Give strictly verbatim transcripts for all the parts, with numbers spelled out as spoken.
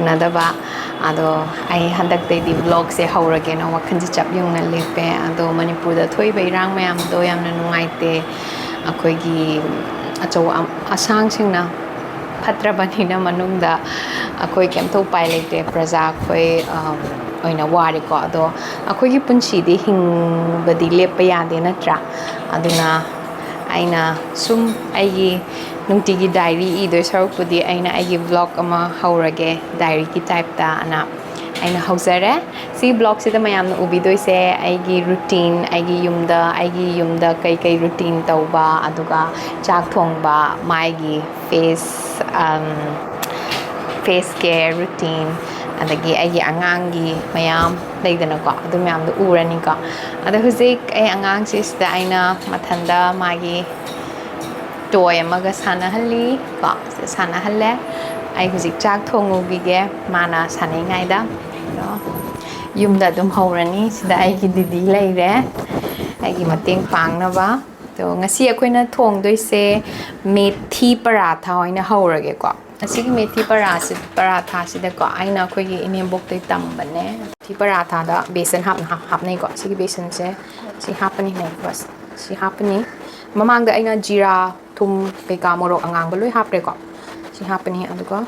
ꯎꯅꯗꯕ꯫ ꯑꯗꯣ ꯑꯩ ꯍꯟꯗꯛꯇꯩꯗꯤ ꯕ꯭ꯂꯣꯒꯁꯦ ꯍꯧꯔꯒꯦꯅ ꯋꯥꯈꯜꯁꯦ ꯆꯞ ꯌꯨꯡꯅ ꯂꯦꯞꯄꯦ꯫ ꯑꯗꯣ ꯃꯅꯤꯄꯨꯔꯗ ꯊꯣꯛꯏꯕ ꯏꯔꯥꯡ ꯃꯌꯥꯝꯗꯣ ꯌꯥꯝꯅ ꯅꯨꯡꯉꯥꯏꯇꯦ꯫ ꯑꯩꯈꯣꯏꯒꯤ ꯑꯆꯧ ꯑꯁꯥꯡꯁꯤꯡꯅ ꯐꯠꯇ꯭ꯔꯕꯅꯤꯅ ꯃꯅꯨꯡꯗ ꯑꯩꯈꯣꯏ ꯀꯩꯝꯇ ꯎꯄꯥꯏ ꯂꯩꯇꯦ꯫ ꯄ꯭ꯔꯖꯥ ꯑꯩꯈꯣꯏ, ꯑꯝ, ꯑꯣꯏꯅ ꯋꯥꯔꯦꯀꯣ꯫ ꯑꯗꯣ ꯑꯩꯈꯣꯏꯒꯤ ꯄꯨꯟꯁꯤꯗꯤ ꯍꯤꯡꯕꯗꯤ ꯂꯦꯞꯄ ꯌꯥꯗꯦ ꯅꯠꯇ꯭ꯔꯥ? ꯑꯗꯨꯅ ꯑꯩꯅ ꯁꯨꯝ ꯑꯩꯒꯤ ꯅꯨꯡꯇꯤꯒꯤ ꯗꯥꯏꯔꯤ ꯏꯗꯣꯏ ꯁꯔꯨꯛꯄꯨꯗꯤ ꯑꯩꯅ ꯑꯩꯒꯤ ꯕ꯭ꯂꯣꯒ ꯑꯃ ꯍꯧꯔꯒꯦ, ꯗꯥꯏꯔꯤꯒꯤ ꯇꯥꯏꯞꯇ ꯑꯅ ꯑꯩꯅ ꯍꯧꯖꯔꯦ꯫ ꯁꯤ ꯕ꯭ꯂꯣꯒꯁꯤꯗ ꯃꯌꯥꯝꯅ ꯎꯕꯤꯗꯣꯏꯁꯦ ꯑꯩꯒꯤ ꯔꯨꯇꯤꯟ, ꯑꯩꯒꯤ ꯌꯨꯝꯗ, ꯑꯩꯒꯤ ꯌꯨꯝꯗ ꯀꯩꯀꯩ ꯔꯨꯇꯤꯟ ꯇꯧꯕ, ꯑꯗꯨꯒ ꯆꯥꯛ ꯊꯣꯡꯕ, ꯃꯥꯏꯒꯤ ꯐꯦꯁ, ꯐꯦꯁ ꯀꯦꯌꯔ ꯔꯨꯇꯤꯟ, ꯑꯗꯒꯤ ꯑꯩꯒꯤ ꯑꯉꯥꯡꯒꯤ ꯃꯌꯥꯝ ꯂꯩꯗꯅꯀꯣ, ꯑꯗꯨ ꯃꯌꯥꯝꯗꯣ ꯎꯔꯅꯤꯀꯣ꯫ ꯑꯗꯣ ꯍꯧꯖꯤꯛ ꯑꯩ ꯑꯉꯥꯡꯁꯤꯁꯤꯗ ꯑꯩꯅ ꯃꯊꯟꯗ ꯃꯥꯒꯤ ꯇꯣꯏ ꯑꯃꯒ ꯁꯥꯟꯅꯍꯜꯂꯤ ꯀꯣ꯫ ꯁꯤ ꯁꯥꯟꯅꯍꯜꯂꯦ꯫ ꯑꯩ ꯍꯧꯖꯤꯛ ꯆꯥꯛ ꯊꯣꯡꯉꯨꯈꯤꯒꯦ ꯃꯥꯅ ꯁꯥꯟꯅꯩꯉꯩꯗ꯫ ꯑꯗꯣ ꯌꯨꯝꯗ ꯑꯗꯨꯝ ꯍꯧꯔꯅꯤ꯫ ꯁꯤꯗ ꯑꯩꯒꯤ ꯗꯤꯗꯤ ꯂꯩꯔꯦ ꯑꯩꯒꯤ ꯃꯇꯦꯡ ꯄꯥꯡꯅꯕ꯫ ꯑꯗꯣ ꯉꯁꯤ ꯑꯩꯈꯣꯏꯅ ꯊꯣꯡꯗꯣꯏꯁꯦ ꯃꯦꯊꯤ ꯄꯔꯥꯊꯥ ꯑꯣꯏꯅ ꯍꯧꯔꯒꯦꯀꯣ꯫ ꯑꯁꯤꯒꯤ ꯃꯦꯊꯤ ꯄꯔꯥꯁꯤ, ꯄꯔꯥꯊꯥꯁꯤꯗꯀꯣ ꯑꯩꯅ ꯑꯩꯈꯣꯏꯒꯤ ꯏꯅꯦꯝꯕꯣꯛꯇꯩ ꯇꯝꯕꯅꯦ꯫ ꯃꯦꯊꯤ ꯄꯔꯥꯊꯥꯗ ꯕꯦꯁꯟ ꯍꯥꯞ-, ꯍꯥꯞꯅꯩꯀꯣ꯫ ꯁꯤꯒꯤ ꯕꯦꯁꯟꯁꯦ ꯁꯤ ꯍꯥꯞꯄꯅꯤ, ꯂꯩꯀꯣ꯫ ꯁꯤ ꯍꯥꯞꯄꯅꯤ꯫ ꯃꯃꯥꯡꯗ ꯑꯩꯅ ꯖꯤꯔꯥ, ꯊꯨꯝ ꯀꯩꯀꯥ, ꯃꯣꯔꯣꯛ ꯑꯉꯥꯡꯕ ꯂꯣꯏ ꯍꯥꯞꯄꯦꯀꯣ꯫ ꯁꯤ ꯍꯥꯞꯄꯅꯤ꯫ ꯑꯗꯨꯒ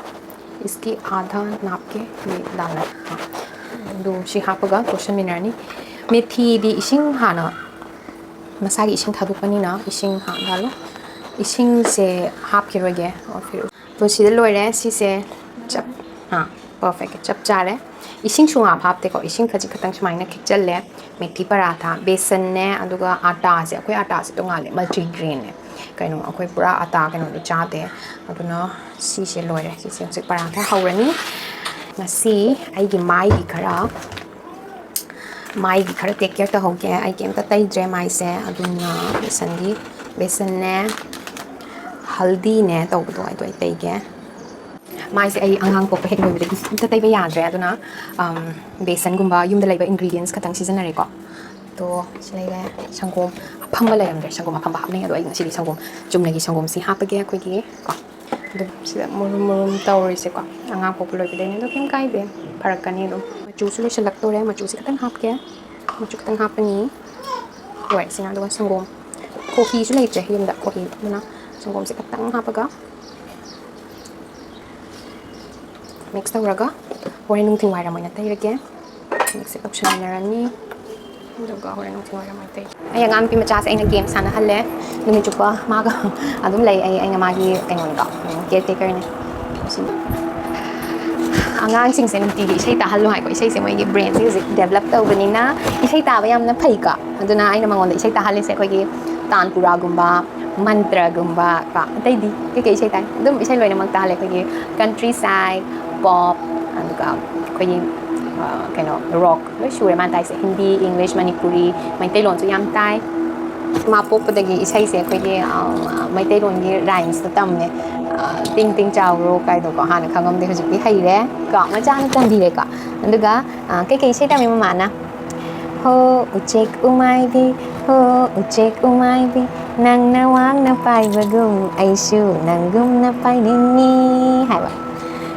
ꯏꯁꯀꯤ ꯑꯥꯙꯥ ꯅꯥꯞꯀꯦ ꯂꯥꯜꯂꯦ꯫ ꯑꯗꯨ ꯁꯤ ꯍꯥꯞꯄꯒ ꯇꯣꯠꯁꯟꯃꯤꯟꯅꯔꯅꯤ꯫ ꯃꯦꯊꯤꯗꯤ ꯏꯁꯤꯡ ꯍꯥꯟꯅ, ꯃꯁꯥꯒꯤ ꯏꯁꯤꯡ ꯊꯥꯗꯣꯛꯄꯅꯤꯅ ꯏꯁꯤꯡ ꯍꯥꯞꯍꯜꯂꯣ꯫ ꯏꯁꯤꯡꯁꯦ ꯍꯥꯞꯈꯤꯔꯣꯏꯒꯦ꯫ ꯑꯣ, ꯐꯤꯔꯨ-, ꯑꯗꯣ ꯁꯤꯗ ꯂꯣꯏꯔꯦ꯫ ꯁꯤꯁꯦ ꯆꯞ, ꯑꯥ, ꯄꯔꯐꯦꯛ, ꯆꯞ ꯆꯥꯔꯦ꯫ ꯏꯁꯤꯡ ꯁꯨꯡꯍꯥꯞ ꯍꯥꯞꯇꯦꯀꯣ꯫ ꯏꯁꯤꯡ ꯈꯖꯤꯛ ꯈꯛꯇꯪ ꯁꯨꯃꯥꯏꯅ ꯈꯤꯛꯆꯜꯂꯦ꯫ ꯃꯦꯊꯤ ꯄꯔꯥꯊꯥ, ꯕꯦꯁꯟꯅꯦ, ꯑꯗꯨꯒ ꯑꯥꯇꯥꯁꯦ, ꯑꯩꯈꯣꯏ ꯑꯥꯇꯥꯁꯦ ꯇꯣꯉꯥꯜꯂꯦ, ꯃꯜꯇꯤꯒ꯭ꯔꯦꯟꯅꯦ꯫ ꯀꯩꯅꯣ, ꯑꯩꯈꯣꯏ ꯄꯨꯔꯥ ꯑꯥꯇꯥ ꯀꯩꯅꯣꯗꯤ ꯆꯥꯗꯦ꯫ ꯑꯗꯨꯅ ꯁꯤꯁꯦ ꯂꯣꯏꯔꯦ꯫ ꯁꯤꯁꯦ ꯍꯧꯖꯤꯛ ꯄꯔꯥꯊꯥ ꯍꯧꯔꯅꯤ꯫ ꯉꯁꯤ ꯑꯩꯒꯤ ꯃꯥꯏꯒꯤ ꯈꯔ, ꯃꯥꯏꯒꯤ ꯈꯔ ꯇꯦꯛ ꯀꯦꯌꯔ ꯇꯧꯍꯧꯒꯦ꯫ ꯑꯩ ꯀꯩꯝꯇ ꯇꯩꯗ꯭ꯔꯦ ꯃꯥꯏꯁꯦ꯫ ꯑꯗꯨꯅ ꯕꯦꯁꯟꯒꯤ, ꯕꯦꯁꯟꯅꯦ, ꯍꯜꯗꯤꯅꯦ ꯇꯧꯕꯗꯣ ꯑꯗꯨ ꯑꯩ ꯇꯩꯒꯦ꯫ ꯃꯥꯏꯁꯦ ꯑꯩ ꯑꯉꯥꯡ ꯄꯣꯛꯄ ꯍꯦꯛ ꯂꯣꯏꯕꯗꯒꯤ ꯑꯝꯇ ꯇꯩꯕ ꯌꯥꯗ꯭ꯔꯦ꯫ ꯑꯗꯨꯅ, ꯑꯝ, ꯕꯦꯁꯟꯒꯨꯝꯕ, ꯌꯨꯝꯗ ꯂꯩꯕ ingredients ꯈꯛꯇꯪ ꯁꯤꯖꯤꯟꯅꯔꯦꯀꯣ꯫ ꯑꯗꯣ ꯁꯤ ꯂꯩꯔꯦ, ꯁꯪꯒꯣꯝ ꯑꯐꯝꯕ ꯂꯩꯔꯝꯗ꯭ꯔꯦ, ꯁꯪꯒꯣꯝ ꯑꯐꯝꯕ ꯍꯥꯞꯅꯩ꯫ ꯑꯗꯣ ꯑꯩ ꯉꯁꯤꯗꯤ ꯁꯪꯒꯣꯝ, ꯆꯨꯝꯅꯒꯤ ꯁꯪꯒꯣꯝꯁꯤ ꯍꯥꯞꯄꯒꯦ ꯑꯩꯈꯣꯏꯒꯤ ꯀꯣ꯫ ꯑꯗꯨꯝ ꯁꯤꯗ ꯃꯨꯔꯨꯝ ꯃꯨꯔꯨꯝ ꯇꯧꯔꯤꯁꯦꯀꯣ, ꯑꯉꯥꯡ ꯄꯣꯛꯄ ꯂꯣꯏꯕꯗꯩꯅꯦ, ꯑꯗꯣ ꯀꯩꯝ ꯀꯥꯏꯗꯦ, ꯐꯔꯛꯀꯅꯤ ꯑꯗꯨꯝ꯫ ꯃꯆꯨꯁꯨ ꯂꯣꯏꯁꯤꯜꯂꯛꯇꯣꯔꯦ, ꯃꯆꯨꯁꯦ ꯈꯤꯇꯪ ꯍꯥꯞꯀꯦ, ꯃꯆꯨ ꯈꯤꯇꯪ ꯍꯥꯞꯄꯅꯤ꯫ ꯍꯣꯏ, ꯁꯤꯅ ꯑꯗꯨꯒ ꯁꯪꯒꯣꯝ, ꯈꯣꯍꯤꯁꯨ ꯂꯩꯇ꯭ꯔꯦ ꯌꯨꯝꯗ ꯈꯣꯍꯤ, ꯑꯗꯨꯅ ꯁꯪꯒꯣꯝꯁꯦ ꯈꯤꯇꯪ ꯍꯥꯞꯄꯒ ꯃꯤꯛꯁ ꯇꯧꯔꯒ ꯍꯣꯔꯦꯟ ꯅꯨꯡꯊꯤꯜ ꯋꯥꯏꯔꯝ ꯑꯣꯏꯅ ꯇꯩꯔꯒꯦ꯫ ꯃꯤꯛꯁ ꯇꯧꯁꯟꯃꯤꯟꯅꯔꯅꯤ꯫ ꯑꯗꯨꯒ ꯍꯣꯔꯦꯟ ꯅꯨꯡꯊꯤꯜ ꯋꯥꯏꯔꯝ ꯑꯣꯏꯅ ꯇꯩ꯫ ꯑꯩ ꯑꯉꯥꯡ ꯅꯨꯄꯤ ꯃꯆꯥꯁꯦ ꯑꯩꯅ ꯒꯦꯝ ꯁꯥꯟꯅꯍꯜꯂꯦ꯫ ꯅꯨꯃꯤꯠ ꯆꯨꯞꯄ ꯃꯥꯒ ꯑꯗꯨꯝ ꯂꯩ꯫ ꯑꯩ, ꯑꯩꯅ ꯃꯥꯒꯤ ꯀꯩꯅꯣꯅꯤꯀꯣ, ꯀꯦꯌꯔ ꯇꯦꯀꯔꯅꯦ꯫ ꯑꯉꯥꯡꯁꯤꯡꯁꯦ ꯅꯨꯡꯇꯤꯒꯤ ꯏꯁꯩ ꯇꯥꯍꯜꯂꯨ ꯍꯥꯏꯀꯣ꯫ ꯏꯁꯩꯁꯦ ꯃꯣꯏꯒꯤ ꯕ꯭ꯔꯦꯟꯁꯦ ꯍꯧꯖꯤꯛ ꯗꯦꯕꯂꯞ ꯇꯧꯕꯅꯤꯅ ꯏꯁꯩ ꯇꯥꯕ ꯌꯥꯝꯅ ꯐꯩꯀꯣ꯫ ꯑꯗꯨꯅ ꯑꯩꯅ ꯃꯉꯣꯟꯗ ꯏꯁꯩ ꯇꯥꯍꯜꯂꯤꯁꯦ ꯑꯩꯈꯣꯏꯒꯤ ꯇꯥꯟꯄꯨꯔꯥꯒꯨꯝꯕ, ꯃꯟꯇ꯭ꯔꯒꯨꯝꯕ ꯀꯣ꯫ ꯑꯇꯩꯗꯤ ꯀꯩꯀꯩ ꯏꯁꯩ ꯇꯥꯏ? ꯑꯗꯨꯝ ꯏꯁꯩ ꯂꯣꯏꯅꯃꯛ ꯇꯥꯍꯜꯂꯦ꯫ ꯑꯩꯈꯣꯏꯒꯤ ꯀꯟꯇ꯭ꯔꯤ ꯁꯥꯏꯠ, ꯄꯣꯞ, ꯑꯗꯨꯒ ꯑꯩꯈꯣꯏꯒꯤ, ꯑ, ꯀꯩꯅꯣ, ꯔꯣꯛ ꯂꯣꯏ ꯁꯨꯔꯦ ꯃꯥꯅ ꯇꯥꯏꯁꯦ꯫ ꯍꯤꯟꯗꯤ, ꯏꯪꯂꯤꯁ, ꯃꯅꯤꯄꯨꯔꯤ, ꯃꯩꯇꯩꯂꯣꯟꯁꯨ ꯌꯥꯝ ꯇꯥꯏ꯫ ꯃꯥ ꯄꯣꯛꯄꯗꯒꯤ ꯏꯁꯩꯁꯦ ꯑꯩꯈꯣꯏꯒꯤ, ꯑ, ꯃꯩꯇꯩꯂꯣꯟꯒꯤ ꯔꯥꯏꯝꯁꯇ ꯇꯝꯃꯦ꯫ ꯑ, "ꯇꯤꯡ ꯇꯤꯡ ꯆꯥꯎꯔꯣ" ꯀꯥꯏꯗꯣꯀꯣ, ꯍꯥꯟꯅ ꯈꯪꯉꯝꯗꯦ, ꯍꯧꯖꯤꯛꯇꯤ ꯍꯩꯔꯦ ꯀꯣ, ꯃꯆꯥꯅ ꯇꯝꯕꯤꯔꯦꯀꯣ꯫ ꯑꯗꯨꯒ, ꯑ, ꯀꯩꯀꯩ ꯏꯁꯩ ꯇꯝꯃꯤ ꯃꯃꯥꯅ? "ꯍꯣ ꯎꯆꯦꯛ ꯎꯃꯥꯏꯕꯤ, ꯍꯣ ꯎꯆꯦꯛ ꯎꯃꯥꯏꯕꯤ, ꯅꯪꯅ ꯋꯥꯡꯅ ꯄꯥꯏꯕꯒꯨꯝ ꯑꯩꯁꯨ ꯅꯪꯒꯨꯝꯅ ꯄꯥꯏꯅꯤꯡꯉꯤ" ꯍꯥꯏꯕ꯫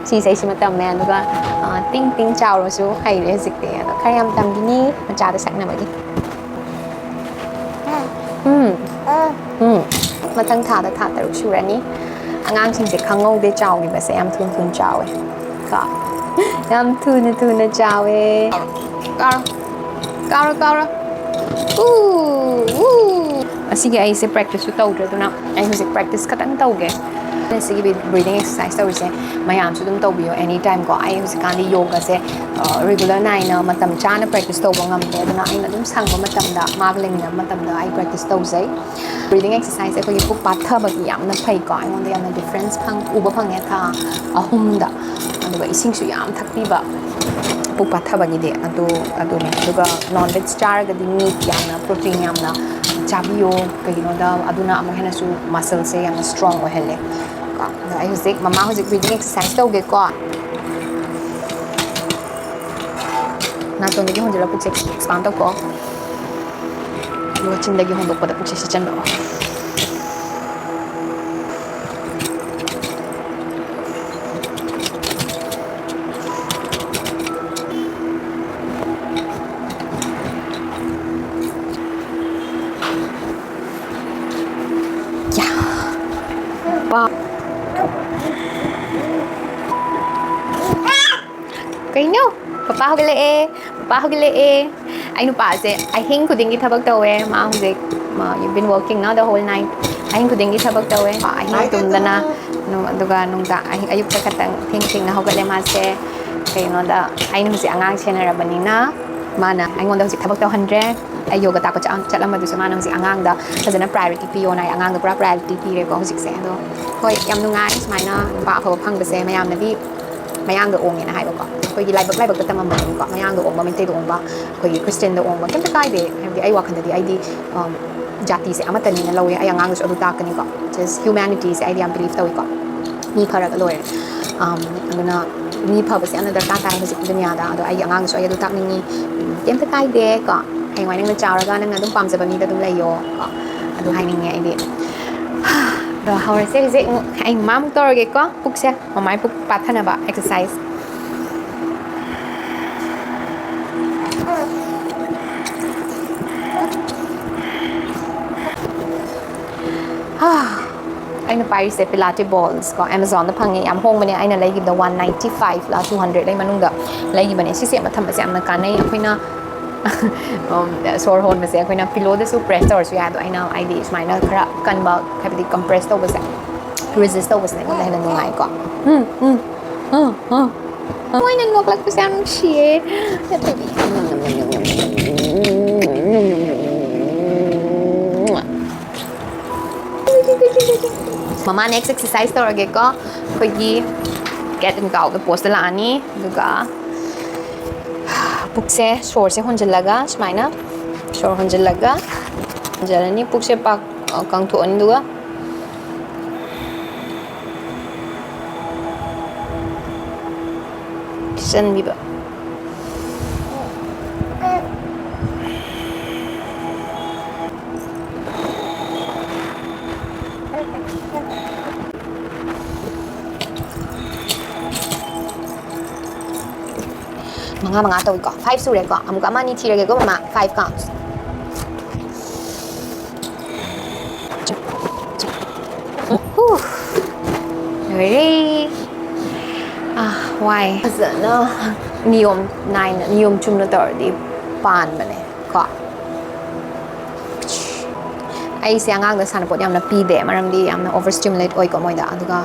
ꯁꯤ ꯏꯁꯩꯁꯤꯃ ꯇꯝꯃꯦ꯫ ꯑꯗꯨꯒ, ꯑ, "ꯇꯤꯡ ꯇꯤꯡ ꯆꯥꯎꯔꯣꯁꯨ" ꯍꯩꯔꯦ ꯍꯧꯖꯤꯛꯇꯤ꯫ ꯑꯗꯣ ꯈꯔ ꯌꯥꯝ ꯇꯝꯈꯤꯅꯤ ꯃꯆꯥꯗ ꯁꯛꯅꯕꯒꯤ꯫ ꯎꯝ꯫ ꯎꯝ꯫ ꯃꯊꯪ ꯊꯥꯗ ꯊꯥ ꯇꯔꯨꯛ ꯁꯨꯔꯅꯤ꯫ ꯑꯉꯥꯡꯁꯤꯡꯁꯦ ꯈꯪꯍꯧꯗꯦ ꯆꯥꯎꯈꯤꯕꯁꯦ, ꯌꯥꯝ ꯊꯨꯅ ꯊꯨꯅ ꯆꯥꯎꯋꯦ ꯀꯣ꯫ ꯌꯥꯝ ꯊꯨꯅ ꯊꯨꯅ ꯆꯥꯎꯋꯦ꯫ ꯀꯥꯎꯔꯣ, ꯀꯥꯎꯔꯣ, ꯀꯥꯎꯔꯣ꯫ ꯎ, ꯎ꯫ ꯉꯁꯤꯒꯤ ꯑꯩꯁꯦ ꯄ꯭ꯔꯦꯛꯇꯤꯁꯁꯨ ꯇꯧꯗ꯭ꯔꯦ, ꯑꯗꯨꯅ ꯑꯩ ꯍꯧꯖꯤꯛ ꯄ꯭ꯔꯦꯛꯇꯤꯁ ꯈꯛꯇꯪ ꯇꯧꯒꯦ꯫ ꯁꯤꯒꯤ breathing exercise ꯇꯧꯔꯤꯁꯦ ꯃꯌꯥꯝꯁꯨ ꯑꯗꯨꯝ ꯇꯧꯕꯤꯌꯣ, any time ꯀꯣ꯫ ꯑꯩ ꯍꯧꯖꯤꯛꯀꯥꯟꯗꯤ ꯌꯣꯒꯁꯦ, ꯑ, ꯔꯤꯒꯨꯂꯔ ꯅꯥꯏꯅ ꯃꯇꯝ ꯆꯥꯅ ꯄ꯭ꯔꯦꯛꯇꯤꯁ ꯇꯧꯕ ꯉꯝꯗꯦ, ꯑꯗꯨꯅ ꯑꯩꯅ ꯑꯗꯨꯝ ꯁꯪꯕ ꯃꯇꯝꯗ ꯃꯥꯒ ꯂꯩꯃꯤꯟꯅꯕ ꯃꯇꯝꯗ ꯑꯩ ꯄ꯭ꯔꯦꯛꯇꯤꯁ ꯇꯧꯖꯩ꯫ Breathing exercise ꯑꯩꯈꯣꯏꯒꯤ ꯄꯨꯛ ꯄꯥꯊꯕꯒꯤ ꯌꯥꯝꯅ ꯐꯩꯀꯣ, ꯑꯩꯉꯣꯟꯗ ꯌꯥꯝꯅ ꯗꯤꯐ꯭ꯔꯦꯟꯁ ꯎꯕ ꯐꯪꯉꯦ ꯊꯥ ꯑꯍꯨꯝꯗ꯫ ꯑꯗꯨꯒ ꯏꯁꯤꯡꯁꯨ ꯌꯥꯝ ꯊꯛꯄꯤꯕ ꯄꯨꯛ ꯄꯥꯊꯕꯒꯤꯗꯤ꯫ ꯑꯗꯨ, ꯑꯗꯨꯅꯦ꯫ ꯑꯗꯨꯒ ꯅꯣꯟ ꯚꯦꯖ ꯆꯥꯔꯒꯗꯤ ꯃꯤꯠ ꯌꯥꯝꯅ, ꯄ꯭ꯔꯣꯇꯤꯟ ꯌꯥꯝꯅ ꯆꯥꯕꯤꯌꯣ꯫ ꯀꯩꯒꯤꯅꯣꯗ ꯑꯗꯨꯅ ꯑꯃꯨꯛ ꯍꯦꯟꯅꯁꯨ ꯃꯁꯜꯁꯦ ꯌꯥꯝꯅ ꯁ꯭ꯇꯔꯣꯡ ꯑꯣꯏꯍꯜꯂꯦ꯫ ꯀꯣ, ꯑꯗꯣ ꯑꯩ ꯍꯧꯖꯤꯛ, ꯃꯃꯥ ꯍꯧꯖꯤꯛ breathing exercise ꯇꯧꯒꯦꯀꯣ꯫ ꯅꯥꯇꯣꯟꯗꯒꯤ ꯍꯣꯟꯖꯤꯜꯂ ꯄꯨꯛꯁꯦ expand ꯇꯧꯊꯣꯛꯑꯣ꯫ ꯑꯗꯨꯒ ꯆꯤꯟꯗꯒꯤ ꯍꯣꯟꯗꯣꯛꯄꯗ ꯄꯨꯛꯁꯦ ꯁꯤꯠꯆꯟꯕ꯫ ꯀꯩꯅꯣ? ꯄꯄꯥ ꯍꯧꯒꯠꯂꯛꯑꯦ꯫ ꯄꯄꯥ ꯍꯧꯒꯠꯂꯛꯑꯦ꯫ ꯑꯩ ꯅꯨꯄꯥꯁꯦ ꯑꯍꯤꯡ ꯈꯨꯗꯤꯡꯒꯤ ꯊꯕꯛ ꯇꯧꯋꯦ꯫ ꯃꯥ ꯍꯧꯖꯤꯛ, ꯃꯥ, you've been working now the whole night. ꯑꯍꯤꯡ ꯈꯨꯗꯤꯡꯒꯤ ꯊꯕꯛ ꯇꯧꯋꯦ꯫ ꯑꯍꯤꯡ ꯇꯨꯝꯗꯅ, ꯅꯨ-, ꯑꯗꯨꯒ ꯅꯨꯡꯗꯥꯡ, ꯑꯍꯤꯡ, ꯑꯌꯨꯛꯇ ꯈꯛꯇꯪ ꯊꯦꯡ ꯊꯦꯡꯅ ꯍꯧꯒꯠꯂꯦ ꯃꯥꯁꯦ꯫ ꯀꯩꯒꯤꯅꯣꯗ, ꯑꯩꯅ ꯍꯧꯖꯤꯛ ꯑꯉꯥꯡ ꯁꯦꯟꯅꯔꯕꯅꯤꯅ ꯃꯥꯅ ꯑꯩꯉꯣꯟꯗ ꯍꯧꯖꯤꯛ ꯊꯕꯛ ꯇꯧꯍꯟꯗ꯭ꯔꯦ꯫ ꯑꯩ ꯌꯣꯒ ꯇꯥꯛꯄ ꯆꯠ-, ꯆꯠꯂꯝꯕꯗꯨꯁꯨ ꯃꯥꯅ ꯍꯧꯖꯤꯛ ꯑꯉꯥꯡꯗ ꯐꯖꯅ priority ꯄꯤꯌꯣꯅ ꯍꯥꯏ, ꯑꯉꯥꯡꯗ ꯄꯨꯔꯥ priority ꯄꯤꯔꯦꯀꯣ ꯍꯧꯖꯤꯛꯁꯦ꯫ ꯑꯗꯣ ꯍꯣꯏ, ꯌꯥꯝ ꯅꯨꯡꯉꯥꯏ ꯁꯨꯃꯥꯏꯅ ꯅꯨꯄꯥ ꯑꯐꯕ ꯐꯪꯕꯁꯦ꯫ ꯃꯌꯥꯝꯅꯗꯤ ꯃꯌꯥꯡꯗ ꯑꯣꯡꯉꯦꯅ ꯍꯥꯏꯕꯀꯣ꯫ ꯑꯩꯈꯣꯏꯒꯤ ꯂꯥꯏꯕꯛ, ꯂꯥꯏꯕꯛꯇ ꯇꯝꯃꯝꯕꯅꯤꯀꯣ꯫ ꯃꯌꯥꯡꯗ ꯑꯣꯡꯕ, ꯃꯩꯇꯩꯗ ꯑꯣꯡꯕ, ꯑꯩꯈꯣꯏꯒꯤ ꯈ꯭ꯔꯤꯁꯇꯦꯟꯗ ꯑꯣꯡꯕ ꯀꯩꯝꯇ ꯀꯥꯏꯗꯦ꯫ ꯍꯥꯏꯕꯗꯤ ꯑꯩ ꯋꯥꯈꯜꯗꯗꯤ ꯑꯩꯗꯤ, ꯎꯝ, ꯖꯥꯇꯤꯁꯦ ꯑꯃꯠꯇꯅꯤꯅ ꯂꯧꯋꯦ꯫ ꯑꯩ ꯑꯉꯥꯡꯗꯁꯨ ꯑꯗꯨ ꯇꯥꯛꯀꯅꯤꯀꯣ꯫ Just humanityꯁꯦ ꯑꯩꯗꯤ ꯌꯥꯝ believe ꯇꯧꯏꯀꯣ꯫ ꯃꯤ ꯐꯔꯒ ꯂꯣꯏꯔꯦ꯫ ꯑꯝ, ꯑꯗꯨꯅ ꯃꯤ ꯐꯕꯁꯦ ꯌꯥꯝꯅ ꯗꯔꯀꯥꯔ ꯇꯥꯏ ꯍꯧꯖꯤꯛꯀꯤ ꯗꯨꯅꯤꯌꯥꯗ꯫ ꯑꯗꯣ ꯑꯩꯒꯤ ꯑꯉꯥꯡꯗꯁꯨ ꯑꯩ ꯑꯗꯨ ꯇꯥꯛꯅꯤꯡꯉꯤ꯫ ꯎꯝ, ꯀꯩꯝꯇ ꯀꯥꯏꯗꯦ ꯀꯣ꯫ ꯍꯌꯦꯡꯋꯥꯏ ꯅꯪꯅ ꯆꯥꯎꯔꯒ ꯅꯪꯅ ꯑꯗꯨꯝ ꯄꯥꯝꯖꯕ ꯃꯤꯗ ꯑꯗꯨꯝ ꯂꯩꯌꯣ ꯀꯣ꯫ ꯑꯗꯨ ꯍꯥꯏꯅꯤꯡꯉꯦ ꯑꯩꯗꯤ꯫ ꯑꯗꯣ ꯍꯧꯔꯁꯦ ꯍꯧꯖꯤꯛ ꯑꯃꯨꯛ꯫ ꯑꯩ ꯃꯃꯥꯃꯨꯛ ꯇꯧꯔꯒꯦꯀꯣ꯫ ꯄꯨꯛꯁꯦ, ꯃꯃꯥꯏ ꯄꯨꯛ ꯄꯥꯊꯅꯕ exercise꯫ ꯍꯥ, ꯑꯩꯅ ꯄꯥꯏꯔꯤꯁꯦ Pilates balls ꯀꯣ, Amazonꯗ ꯐꯪꯉꯦ, ꯌꯥꯝ ꯍꯣꯡꯕꯅꯦ꯫ ꯑꯩꯅ ꯂꯩꯈꯤꯕꯗ one ninety five ꯂ two hundred ꯂꯩ ꯃꯅꯨꯡꯗ ꯂꯩꯈꯤꯕꯅꯦ꯫ ꯁꯤꯁꯦ ꯑꯃ ꯊꯝꯕꯁꯦ ꯌꯥꯝꯅ ꯀꯥꯟꯅꯩ꯫ ꯑꯩꯈꯣꯏꯅ, ꯎꯝ, ꯁꯣꯔ ꯍꯣꯟꯕꯁꯦ ꯑꯩꯈꯣꯏꯅ pillowꯗꯁꯨ press ꯇꯧꯔꯁꯨ ꯌꯥꯏ꯫ ꯑꯗꯣ ꯑꯩꯅ, ꯍꯥꯏꯗꯤ, ꯁꯨꯃꯥꯏꯅ ꯈꯔ ꯀꯟꯕ, ꯍꯥꯏꯕꯗꯤ compress ꯇꯧꯕꯁꯦ, resist ꯇꯧꯕꯁꯤꯅ ꯑꯩꯉꯣꯟꯗ ꯍꯦꯟꯅ ꯅꯨꯡꯉꯥꯏꯀꯣ꯫ ꯎꯝ, ꯎꯝ, ꯎꯝ, ꯎꯝ꯫ ꯃꯣꯏꯅ ꯅꯣꯛꯂꯛꯄꯁꯦ ꯌꯥꯝ ꯅꯨꯡꯁꯤꯌꯦ꯫ ꯃꯃꯥ, next exercise ꯇꯧꯔꯒꯦꯀꯣ꯫ ꯑꯩꯈꯣꯏꯒꯤ cat and cowꯗ poseꯇ ꯂꯥꯛꯑꯅꯤ꯫ ꯑꯗꯨꯒ ꯄꯨꯛꯁꯦ, ꯁꯣꯔꯁꯦ ꯍꯣꯟꯖꯤꯜꯂꯒ ꯁꯨꯃꯥꯏꯅ, ꯁꯣꯔ ꯍꯣꯟꯖꯤꯜꯂꯒ ꯍꯣꯟꯖꯤꯜꯂꯅꯤ꯫ ꯄꯨꯛꯁꯦ ꯄꯥꯛ, ꯑ, ꯀꯪꯊꯣꯛꯑꯅꯤ꯫ ꯑꯗꯨꯒ ꯆꯟꯕꯤꯕ꯫ ꯃꯉꯥ ꯃꯉꯥ ꯇꯧꯏꯀꯣ꯫ Five ꯁꯨꯔꯦꯀꯣ꯫ ꯑꯃꯨꯛꯀ ꯑꯃ ꯑꯅꯤ ꯊꯤꯔꯒꯦꯀꯣ ꯃꯃꯥ꯫ Five counts꯫ ꯍꯨ꯫ ꯂꯣꯏꯔꯦ꯫ ꯑꯥ, ꯋꯥꯏ꯫ ꯐꯖꯅ ꯅꯤꯌꯣꯝ ꯅꯥꯏꯅ, ꯅꯤꯌꯣꯝ ꯆꯨꯝꯅ ꯇꯧꯔꯗꯤ ꯄꯥꯟꯕꯅꯦ ꯀꯣ꯫ ꯑꯩꯁꯦ ꯑꯉꯥꯡꯗ ꯁꯥꯟꯅꯄꯣꯠ ꯌꯥꯝꯅ ꯄꯤꯗꯦ, ꯃꯔꯝꯗꯤ ꯌꯥꯝꯅ ꯑꯣꯚꯔ ꯁ꯭ꯇꯤꯃꯨꯂꯦꯠ ꯑꯣꯏꯀꯣ ꯃꯣꯏꯗ꯫ ꯑꯗꯨꯒ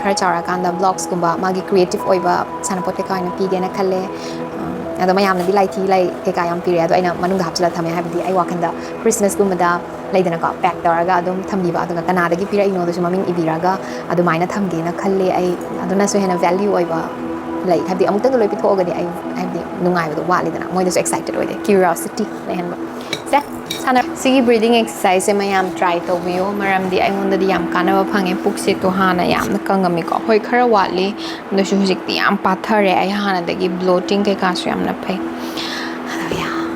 ꯈꯔ ꯆꯥꯎꯔꯀꯥꯟꯗ ꯕ꯭ꯂꯣꯛꯁꯀꯨꯝꯕ, ꯃꯥꯒꯤ ꯀ꯭ꯔꯤꯌꯦꯇꯤꯞ ꯑꯣꯏꯕ ꯁꯥꯟꯅꯄꯣꯠ ꯀꯩꯀꯥ ꯑꯣꯏꯅ ꯄꯤꯒꯦꯅ ꯈꯜꯂꯦ꯫ ꯑꯗꯣ ꯃꯌꯥꯝꯅꯗꯤ ꯂꯥꯏꯊꯤ ꯂꯥꯏ ꯀꯩꯀꯥ ꯌꯥꯝ ꯄꯤꯔꯦ, ꯑꯗꯣ ꯑꯩꯅ ꯃꯅꯨꯡꯗ ꯍꯥꯞꯆꯤꯜꯂꯒ ꯊꯝꯃꯦ꯫ ꯍꯥꯏꯕꯗꯤ ꯑꯩ ꯋꯥꯈꯜꯗ ꯈ꯭ꯔꯤꯁꯃꯥꯁꯀꯨꯝꯕꯗ ꯂꯩꯗꯅꯀꯣ, ꯄꯦꯛ ꯇꯧꯔꯒ ꯑꯗꯨꯝ ꯊꯝꯕꯤꯕ, ꯑꯗꯨꯒ ꯀꯅꯥꯗꯒꯤ ꯄꯤꯔꯛꯏꯅꯣꯗꯨꯁꯨ ꯃꯃꯤꯡ ꯏꯕꯤꯔꯒ ꯑꯗꯨꯃꯥꯏꯅ ꯊꯝꯒꯦꯅ ꯈꯜꯂꯦ꯫ ꯑꯩ ꯑꯗꯨꯅꯁꯨ ꯍꯦꯟꯅ ꯚꯦꯂ꯭ꯌꯨ ꯑꯣꯏꯕ ꯂꯩ꯫ ꯍꯥꯏꯕꯗꯤ ꯑꯃꯨꯛꯇꯪꯗ ꯂꯣꯏ ꯄꯤꯊꯣꯛꯑꯒꯗꯤ ꯑꯩ, ꯍꯥꯏꯕꯗꯤ, ꯅꯨꯡꯉꯥꯏꯕꯗꯣ ꯋꯥꯠꯂꯤꯗꯅ, ꯃꯣꯏꯗꯁꯨ ꯑꯦꯛꯁꯥꯏꯇꯦꯠ ꯑꯣꯏꯗꯦ, ꯀ꯭ꯌꯨꯔꯤꯌꯣꯁꯤꯇꯤ ꯂꯩꯍꯟꯕ꯫ ꯁꯦ, ꯁꯥꯟꯅ-, ꯁꯤꯒꯤ ꯕ꯭ꯔꯤꯗꯤꯡ ꯑꯦꯛꯁꯔꯁꯥꯏꯖꯁꯦ ꯃꯌꯥꯝ ꯇ꯭ꯔꯥꯏ ꯇꯧꯕꯤꯌꯣ, ꯃꯔꯝꯗꯤ ꯑꯩꯉꯣꯟꯗꯗꯤ ꯌꯥꯝ ꯀꯥꯟꯅꯕ ꯐꯪꯉꯦ꯫ ꯄꯨꯛꯁꯦ ꯇꯣ ꯍꯥꯟꯅ ꯌꯥꯝꯅ ꯀꯪꯉꯝꯃꯤꯀꯣ, ꯍꯣꯏ, ꯈꯔ ꯋꯥꯠꯂꯤ, ꯑꯗꯨꯁꯨ ꯍꯧꯖꯤꯛꯇꯤ ꯌꯥꯝ ꯄꯥꯊꯔꯦ꯫ ꯑꯩ ꯍꯥꯟꯅꯗꯒꯤ ꯕ꯭ꯂꯣꯇꯤꯡ ꯀꯩꯀꯥꯁꯨ ꯌꯥꯝꯅ ꯐꯩ꯫ ꯑꯗꯣ ꯌꯥ-,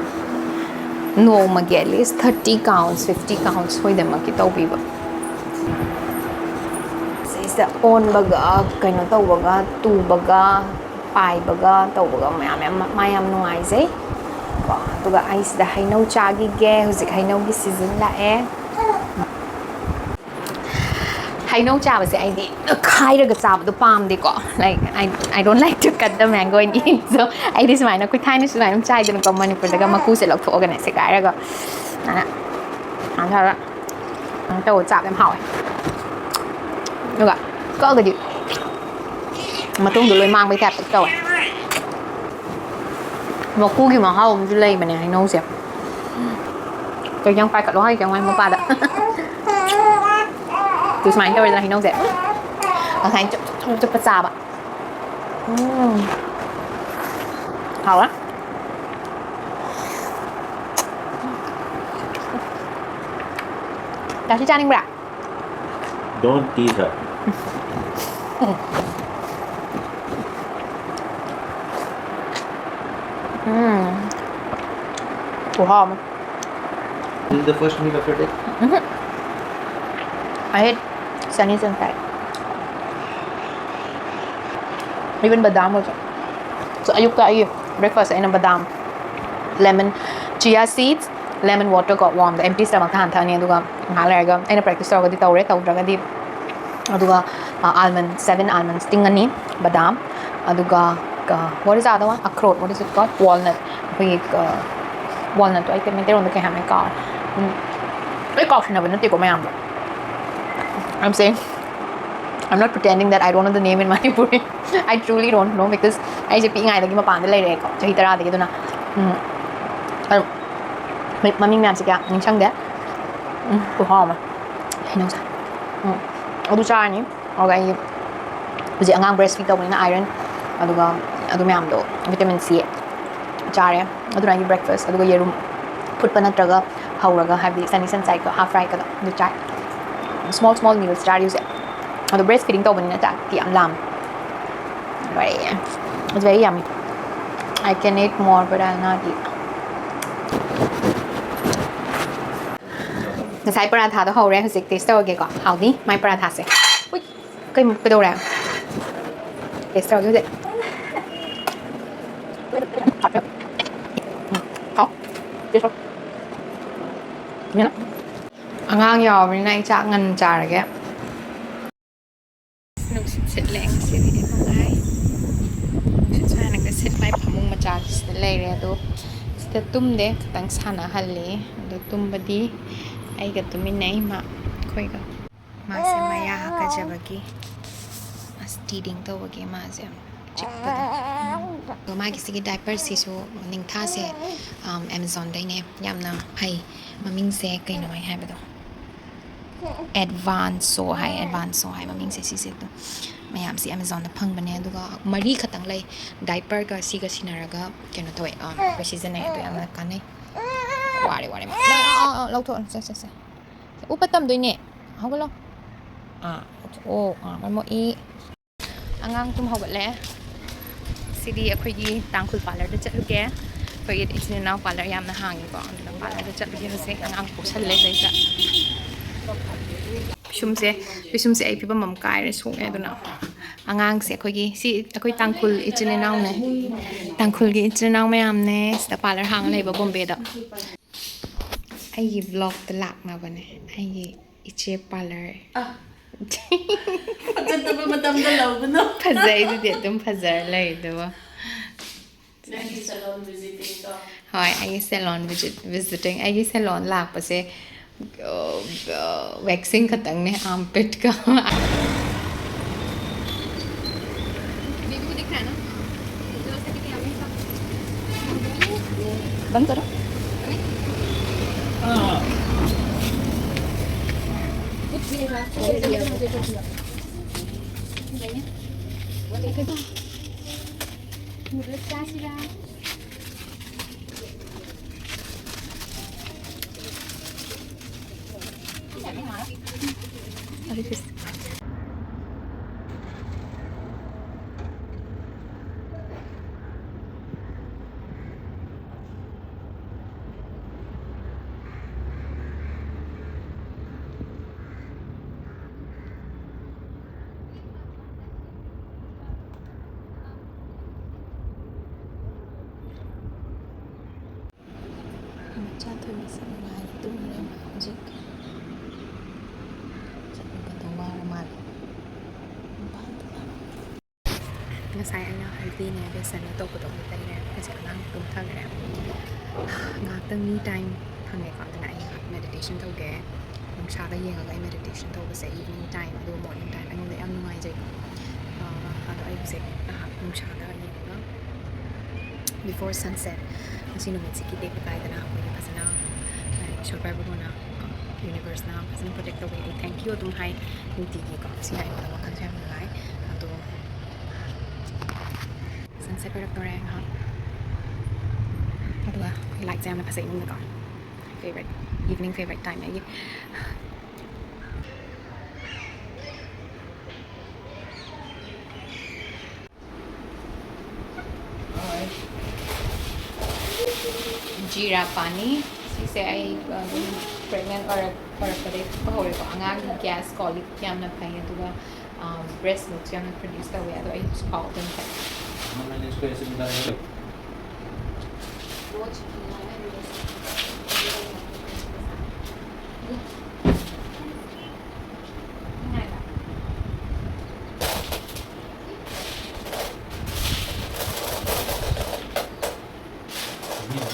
ꯅꯣꯡꯃꯒꯤ at least thirty counts, fifty counts ꯁꯣꯏꯗꯅꯃꯛꯀꯤ ꯇꯧꯕꯤꯕ꯫ ꯁꯤꯁꯤꯗ ꯑꯣꯟꯕꯒ, ꯀꯩꯅꯣ ꯇꯧꯕꯒ, ꯇꯨꯕꯒ, ꯄꯥꯏꯕꯒ ꯇꯧꯕꯒ ꯃꯌꯥꯝ ꯌꯥꯝ, ꯃꯥ ꯌꯥꯝ ꯅꯨꯡꯉꯥꯏꯖꯩ꯫ ꯀꯣ, ꯑꯗꯨꯒ ꯑꯩ ꯁꯤꯗ ꯍꯩꯅꯧ ꯆꯥꯈꯤꯒꯦ꯫ ꯍꯧꯖꯤꯛ ꯍꯩꯅꯧꯒꯤ ꯁꯤꯖꯟ ꯂꯥꯛꯑꯦ꯫ ꯍꯩꯅꯧ ꯆꯥꯕꯁꯦ ꯑꯩꯗꯤ ꯈꯥꯏꯔꯒ ꯆꯥꯕꯗꯣ ꯄꯥꯝꯗꯦꯀꯣ꯫ Like, I, I don't like to cut the mango and eat. So, ꯑꯩꯗꯤ ꯁꯨꯃꯥꯏꯅ, ꯑꯩꯈꯣꯏ ꯊꯥꯏꯅ ꯁꯨꯃꯥꯏꯅ ꯑꯗꯨꯝ ꯆꯥꯏꯗꯅꯀꯣ, ꯃꯅꯤꯄꯨꯔꯗꯒ ꯃꯀꯨꯁꯦ ꯂꯧꯊꯣꯛꯑꯒꯅꯦ ꯁꯦꯒꯥꯏꯔꯒ꯫ ꯁꯨꯃꯥꯏꯅ, ꯁꯨꯃꯥꯏꯅ ꯇꯧꯔꯒ, ꯁꯨꯃꯥꯏꯅ ꯇꯧꯔꯒ ꯆꯥꯕ ꯌꯥꯝ ꯍꯥꯎꯋꯦ꯫ ꯑꯗꯨꯒ ꯀꯛꯑꯒꯗꯤ ꯃꯇꯨꯡꯗꯣ ꯂꯣꯏ ꯃꯥꯡꯕꯩ ꯇꯥꯏꯞꯇ ꯇꯧꯋꯦ꯫ ꯃꯀꯨꯒꯤ ꯃꯍꯥꯎ ꯑꯃꯁꯨ ꯂꯩꯕꯅꯦ ꯍꯩꯅꯧꯁꯦ꯫ ꯀꯩꯅꯣ ꯄꯥꯏꯈꯠꯂꯣ ꯍꯥꯏꯁꯦ ꯃꯥꯏ ꯃꯄꯥꯗ꯫ ꯑꯗꯨ ꯁꯨꯃꯥꯏꯅ ꯇꯧꯔꯦꯗꯅ ꯍꯩꯅꯧꯁꯦ꯫ ꯉꯁꯥꯏ ꯆꯨꯞ ꯆꯨꯞ ꯆꯨꯞ ꯆꯨꯞꯄ ꯆꯥꯕ꯫ ꯎꯝ꯫ ꯍꯥꯎꯔꯦ꯫ ꯇꯥꯁꯤ ꯆꯥꯅꯤꯡꯕ꯭ꯔꯥ? Don't tease her. ꯎꯝ꯫ ꯈꯨꯍꯥꯎ ꯑꯃ꯫ This is the first meal of your day? Mm-hmm. I had sunny side. Even badam also. So, ꯑꯌꯨꯛꯇ ꯑꯩꯒꯤ breakfast ꯑꯩꯅ ꯕꯗꯥꯝ, lemon, chia seeds, lemon water ꯀꯣ, warm ꯗ, empty stomach ꯇ ꯍꯥꯟꯅ ꯊꯛꯑꯅꯤ, ꯑꯗꯨꯒ ꯉꯥꯏꯍꯥꯛ ꯂꯩꯔꯒ ꯑꯩꯅ practice ꯇꯧꯔꯒꯗꯤ ꯇꯧꯔꯦ, ꯇꯧꯗ꯭ꯔꯒꯗꯤ, ꯑꯗꯨꯒ, ꯑ, almond, seven almonds ꯇꯤꯡꯉꯅꯤ, ꯕꯗꯥꯝ, ꯑꯗꯨꯒ, what is the other one? ꯑꯈ꯭ꯔꯣꯠ, what is it called? Walnut. ꯑꯩꯈꯣꯏꯒꯤ walnut ꯇꯣ ꯑꯩ ꯃꯩꯇꯩꯂꯣꯟꯗ ꯀꯩ ꯍꯥꯏꯕꯅꯣ ꯀꯥꯎꯔꯦ꯫ ꯎꯝ, ꯂꯣꯏ ꯀꯥꯎꯁꯟꯅꯕ ꯅꯠꯇꯦꯀꯣ ꯃꯌꯥꯝꯗꯣ꯫ I'm saying, I'm not pretending that I don't know the name in Manipuri. I truly don't know, because ꯑꯩꯁꯦ ꯄꯤꯛꯏꯉꯩꯗꯒꯤ ꯃꯄꯥꯟꯗ ꯂꯩꯔꯛꯑꯦꯀꯣ, ꯆꯍꯤ ꯇꯔꯥꯗꯒꯤ꯫ ꯑꯗꯨꯅ, ꯎꯝ, ꯑꯗꯨ ꯃꯃꯤꯡ ꯃꯌꯥꯝꯁꯦ ꯀꯌꯥ ꯅꯤꯡꯁꯤꯡꯗꯦ꯫ ꯎꯝ, ꯈꯨꯍꯥꯎ ꯑꯃ꯫ ꯍꯩꯅꯧꯁꯦ꯫ ꯎꯝ, ꯑꯗꯨ ꯆꯥꯔꯅꯤ꯫ ꯑꯗꯨꯒ ꯑꯩ ꯍꯧꯖꯤꯛ ꯑꯉꯥꯡ breastfeed ꯇꯧꯕꯅꯤꯅ iron, ꯑꯗꯨꯒ ꯑꯗꯨ ꯃꯌꯥꯝꯗꯣ, vitamin C ꯆꯥꯔꯦ꯫ ꯑꯗꯨꯅ ꯑꯩꯒꯤ breakfast꯫ ꯑꯗꯨꯒ ꯌꯦꯔꯨꯝ ꯐꯨꯠꯄ ꯅꯠꯇ꯭ꯔꯒ ꯍꯧꯔꯒ, ꯍꯥꯏꯕꯗꯤ sunny side ꯀꯣ, half fry ꯀꯗꯣ ꯑꯗꯨ ꯆꯥꯏ꯫ Small small meals ꯆꯥꯔꯤ ꯍꯧꯖꯤꯛ꯫ ꯑꯗꯣ breastfeeding ꯇꯧꯕꯅꯤꯅ ꯆꯥꯛꯇꯤ ꯌꯥꯝ ꯂꯥꯝꯃꯦ꯫ ꯂꯣꯏꯔꯦ꯫ It's very yummy. I can eat more, but I'll not eat. ꯉꯁꯥꯏ ꯄꯔꯥꯊꯥꯗꯣ ꯍꯧꯔꯦ, ꯍꯧꯖꯤꯛ taste ꯇꯧꯔꯒꯦꯀꯣ꯫ ꯍꯥꯎꯅꯤ ꯃꯥꯏ ꯄꯔꯥꯊꯥꯁꯦ꯫ ꯎꯏ, ꯀꯩ, ꯀꯩꯗꯧꯔꯦ? Taste ꯇꯧꯔꯒꯦ ꯍꯧꯖꯤꯛ꯫ ꯎꯝ, ꯍꯥꯎ꯫ Taste ꯇꯧ꯫ ꯌꯦꯡꯉꯣ꯫ ꯑꯉꯥꯡ ꯌꯥꯎꯕꯅꯤꯅ ꯑꯩ ꯆꯥꯛ ꯉꯟꯅ ꯆꯥꯔꯒꯦ꯫ ꯅꯨꯡꯁꯤꯠ ꯁꯤꯠꯂꯦ ꯉꯁꯤꯗꯤ ꯅꯨꯡꯉꯥꯏ꯫ ꯅꯨꯡꯁꯤꯠ ꯁꯨꯃꯥꯏꯅꯒ ꯁꯤꯠꯄ, ꯑꯩ ꯐꯃꯨꯡ ꯃꯆꯥꯁꯤꯗ ꯂꯩꯔꯦ꯫ ꯑꯗꯣ ꯁꯤꯗ ꯇꯨꯝꯗꯦ, ꯈꯤꯇꯪ ꯁꯥꯟꯅꯍꯜꯂꯤ꯫ ꯑꯗꯣ ꯇꯨꯝꯕꯗꯤ ꯑꯩꯒ ꯇꯨꯃꯤꯟꯅꯩ, ꯃꯥ ꯑꯩꯈꯣꯏꯒ꯫ ꯃꯥꯁꯦ ꯃꯌꯥ ꯍꯥꯀꯠꯆꯕꯒꯤ, ꯑꯁ, teething ꯇꯧꯕꯒꯤ ꯃꯥꯁꯦ ꯌꯥꯝ ꯆꯤꯛꯄꯗꯣ꯫ ꯑꯗꯣ ꯃꯥꯒꯤ ꯁꯤꯒꯤ diaperꯁꯤꯁꯨ ꯅꯤꯡꯊꯥꯁꯦ, ꯑꯝ, Amazonꯗꯩꯅꯦ꯫ ꯌꯥꯝꯅ ꯐꯩ꯫ ꯃꯃꯤꯡꯁꯦ ꯀꯩꯅꯣ ꯑꯩ ꯍꯥꯏꯕꯗꯣ? Advanso ꯍꯥꯏ, Advanso ꯍꯥꯏ ꯃꯃꯤꯡꯁꯦ꯫ ꯁꯤꯁꯦ ꯑꯗꯨꯝ ꯃꯌꯥꯝꯁꯤ Amazonꯗ ꯐꯪꯕꯅꯦ꯫ ꯑꯗꯨꯒ ꯃꯔꯤ ꯈꯛꯇꯪ ꯂꯩ, diaperꯒ ꯁꯤꯒ ꯁꯤꯟꯅꯔꯒ ꯀꯩꯅꯣ ꯇꯧꯋꯦ, ꯑꯝ, ꯑꯩꯈꯣꯏ ꯁꯤꯖꯤꯟꯅꯩ꯫ ꯑꯗꯨ ꯌꯥꯝꯅ ꯀꯥꯟꯅꯩ꯫ ꯋꯥꯔꯦ, ꯋꯥꯔꯦ꯫ ꯑꯥ, ꯑꯥ, ꯑꯥ, ꯂꯧꯊꯣꯛꯑꯣ꯫ ꯁꯦ, ꯁꯦ, ꯁꯦ꯫ ꯎꯞꯄ ꯇꯝꯗꯣꯏꯅꯦ꯫ ꯍꯧꯒꯠꯂꯣ꯫ ꯑꯥ, ꯂꯧꯊꯣꯛꯑꯣ꯫ ꯑꯥ, ꯃꯔꯝ ꯃꯣꯛꯏ꯫ ꯑꯉꯥꯡ ꯇꯨꯝ ꯍꯧꯒꯠꯂꯦ꯫ ꯁꯤꯗꯤ ꯑꯩꯈꯣꯏꯒꯤ ꯇꯥꯡꯈꯨꯜ parlourꯗ ꯆꯠꯂꯨꯒꯦ꯫ ꯑꯩꯈꯣꯏꯒꯤ ꯏꯆꯤꯟ ꯏꯅꯥꯎ parlour ꯌꯥꯝꯅ ꯍꯥꯡꯉꯤꯀꯣ, ꯑꯗꯨꯅ parlourꯗ ꯆꯠꯂꯨꯒꯦ꯫ ꯍꯧꯖꯤꯛ ꯑꯉꯥꯡ ꯄꯣꯛꯁꯜꯂꯦ ꯁꯤꯗꯩꯁꯤꯗ꯫ ꯄꯤꯁꯨꯝꯁꯦ, ꯄꯤꯁꯨꯝꯁꯦ ꯑꯩ ꯐꯤꯕꯝ ꯑꯃ ꯀꯥꯏꯔꯦ, ꯁꯣꯛꯑꯦ꯫ ꯑꯗꯨꯅ ꯑꯉꯥꯡꯁꯦ ꯑꯩꯈꯣꯏꯒꯤ, ꯁꯤ ꯑꯩꯈꯣꯏ ꯇꯥꯡꯈꯨꯜ ꯏꯆꯤꯟ ꯏꯅꯥꯎꯅꯦ, ꯇꯥꯡꯈꯨꯜꯒꯤ ꯏꯆꯤꯟ ꯏꯅꯥꯎ ꯃꯌꯥꯝꯅꯦ꯫ ꯁꯤꯗ parlour ꯍꯥꯡꯉ ꯂꯩꯕ ꯕꯣꯝꯕꯦꯗ꯫ ꯑꯩꯒꯤ vlogꯇ ꯂꯥꯛꯅꯕꯅꯦ ꯑꯩꯒꯤ ꯏꯆꯦ parlour꯫ ꯐꯖꯗꯕ ꯃꯇꯝꯗ ꯂꯧꯒꯅꯨ꯫ ꯐꯖꯩꯗꯨꯗꯤ, ꯑꯗꯨꯝ ꯐꯖꯔ ꯂꯩꯗꯨꯕꯨ꯫ ꯅꯪꯒꯤ salon visiting ꯀꯣ꯫ ꯍꯣꯏ, ꯑꯩꯒꯤ salon visit, visiting, ꯑꯩꯒꯤ salon ꯂꯥꯛꯄꯁꯦ, ꯑ, ꯑ, waxing ꯈꯛꯇꯪꯅꯦ, armpitꯀ꯫ बंद करो। ꯃꯆꯥ ꯊꯣꯏꯕꯤꯁꯦ ꯅꯨꯡꯉꯥꯏꯅ ꯇꯨꯝꯃꯨꯔꯦ ꯃꯥ ꯍꯧꯖꯤꯛ꯫ ꯆꯠꯂꯨꯕꯗꯣ ꯋꯥꯔ ꯃꯥꯜꯂꯦ꯫ ꯃꯄꯥꯟꯗꯨꯗ꯫ ꯉꯁꯥꯏ ꯑꯩꯅ ꯍꯜꯗꯤꯅꯦ, ꯕꯦꯁꯟꯅꯦ ꯇꯧꯕꯗꯣ ꯑꯃꯨꯛ ꯇꯩꯔꯦ꯫ ꯍꯧꯖꯤꯛ ꯑꯉꯥꯡ ꯇꯨꯝꯊꯈ꯭ꯔꯦ꯫ ꯉꯥꯏꯍꯥꯛꯇꯪ me time ꯐꯪꯉꯦꯀꯣ, ꯑꯗꯨꯅ ꯑꯩ ꯉꯥꯏꯍꯥꯛ meditation ꯇꯧꯒꯦ꯫ ꯅꯨꯡꯁꯥꯒ ꯌꯦꯡꯉꯒ ꯑꯩ meditation ꯇꯧꯕꯁꯦ evening time ꯑꯗꯨꯒ morning time ꯑꯩꯉꯣꯟꯗ ꯌꯥꯝ ꯅꯨꯡꯉꯥꯏꯖꯩꯀꯣ꯫ ꯑꯥ, ꯑꯗꯣ ꯑꯩ ꯍꯧꯖꯤꯛ ꯉꯥꯏꯍꯥꯛ ꯅꯨꯡꯁꯥꯗ ꯌꯦꯡꯉꯒ before sunset, ꯉꯁꯤ ꯅꯨꯃꯤꯠꯁꯤꯒꯤ ꯇꯦꯛꯄ ꯀꯥꯏꯗꯅ ꯑꯩꯈꯣꯏꯒꯤ ꯐꯖꯅ, ꯑ, ꯏꯁꯣꯔ ꯄꯥꯏꯕꯨꯡꯅ, ꯀꯣ, universeꯅ ꯐꯖꯅ protect ꯇꯧꯕꯤ꯫ ꯑꯩ thank you ꯑꯗꯨꯝ ꯍꯥꯏ ꯅꯨꯡꯇꯤꯒꯤꯀꯣ꯫ ꯁꯤ ꯍꯥꯏꯕꯗ ꯋꯥꯈꯜꯁꯦ ꯌꯥꯝ ꯅꯨꯡꯉꯥꯏ꯫ ꯑꯗꯣ sunset ꯑꯣꯏꯔꯛꯇꯣꯔꯦ ꯉꯥꯏꯍꯥꯛ꯫ ꯑꯗꯨꯒ lightꯁꯦ ꯌꯥꯝꯅ ꯐꯖꯩ ꯏꯃꯨꯡꯗꯀꯣ꯫ Favorite, evening favorite time ꯑꯩꯒꯤ꯫ ꯖꯤꯔꯥ ꯄꯥꯅꯤ꯫ ꯁꯤꯁꯦ ꯑꯩ, ꯑ, ꯑꯗꯨꯝ pregnant ꯑꯣꯏꯔꯛ-, ꯑꯣꯏꯔꯛꯄꯗꯒꯤ ꯊꯛꯄ ꯍꯧꯔꯦꯀꯣ꯫ ꯑꯉꯥꯡꯒꯤ gas colic ꯌꯥꯝꯅ ꯐꯩ, ꯑꯗꯨꯒ, ꯑ, breast milkꯁꯨ ꯌꯥꯝꯅ produce ꯇꯧꯋꯦ, ꯑꯗꯣ ꯑꯩ ꯍꯧꯖꯤꯛꯐꯥꯎ ꯑꯗꯨꯝ ꯊꯛꯑꯦ꯫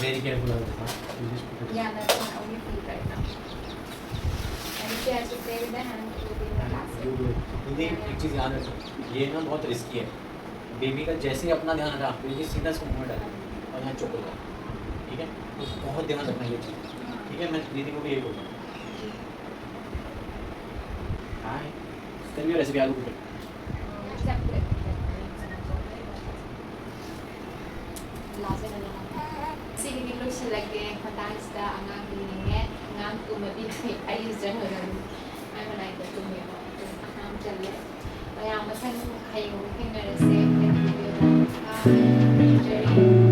Very careful about that. You just put it. Yeah, that's my only fear right now. And if you have to play with the hand, it will be in the plastic. You do it. Only एक चीज़ याद रखो, ये ना बहुत risky है। Baby का जैसे ही अपना ध्यान हटा, बेबी सीधा इसको मुंह में डालो और यहाँ चुप हो जाओ, ठीक है? तो बहुत ध्यान रखना ये चीज़, ठीक है? मैं दीदी को भी यही बोलूँगा। Hi. Tell me your recipe, आलू की। Separate. Lazim na naman. Kasi hindi ko siya lagi mataas na ang aking ingat. Ang aking kumabi ay ay yung dyan na rin. Ay, malay ko ito mo. Ang dyan. Kaya masang kayo kung nag-receive. Kaya hindi ko lang. Ah, Jerry.